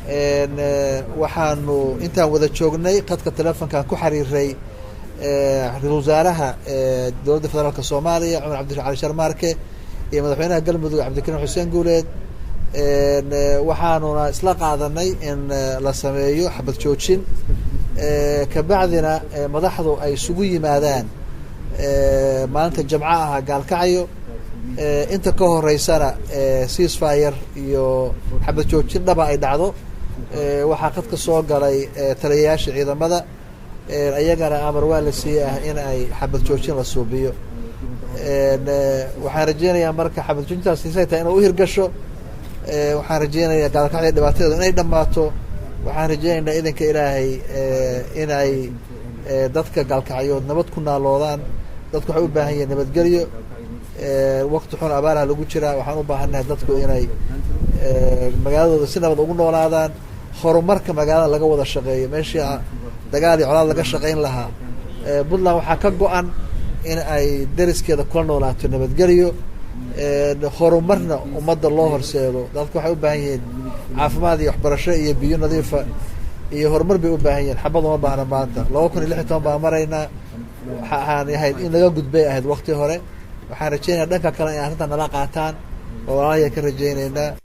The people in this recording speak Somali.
Waxaanu intaan wada joognay khadka telefonkaan ku xiriiray ra-iisul wasaaraha dowladda federaalka Soomaaliya, Cumar Cabdirashi Cali Sharmaarke, iyo madaxweynaha Galmudug, Cabdikariim Xuseen Guuleed. Waxaanuna isla qaadanay in la sameeyo xabad joojin, kabacdina madaxdu ay isugu yimaadaan maalinta Jamco ah Gaalkacyo. Inta ka horeysana ceasefire iyo xabad joojin dhaba ay dhacdo. Waxaa khadka soo galay taliyayaasha ciidamada, iyagana amar waa la siiyey ah in ay xabad joojin la suubiyo. Waxaan rajeynayaa marka xabad joojintaas say tahay inay u hirgasho. Waxaan rajeynayaa Gaalkacyo dhibaatadeedu inay dhammaato. Waxaan rajeynaynaa, idanka Ilaahay, inay dadka Gaalkacyood nabad ku naaloodaan. Dadku waxay u baahan yihiin nabadgelyo. Wakti xun abaaraha lagu jiraa. Waxaan u baahannahay dadku inay magaaladooda si nabad ugu noolaadaan, horumarka magaalada laga wada shaqeeyo meeshii dagaal iyo colaad laga shaqeyn lahaa. Puntland waxaa ka go-an in ay deriskeeda kula noolaato nabadgelyo, horumarna ummadda loo horseedo. Dadku waxay u baahan yihiin caafimaad iyo waxbarasho iyo biyo nadiifa iyo horumar bay u baahan yihiin. Xabad uma baahna maanta. 2016 baan maraynaa. Waxaan ahayd in laga gudbay ahayd wakti hore. Waxaan rajeynaya dhanka kale in arrintan nala qaataan oo walaalahaya ka rajeyneynaa.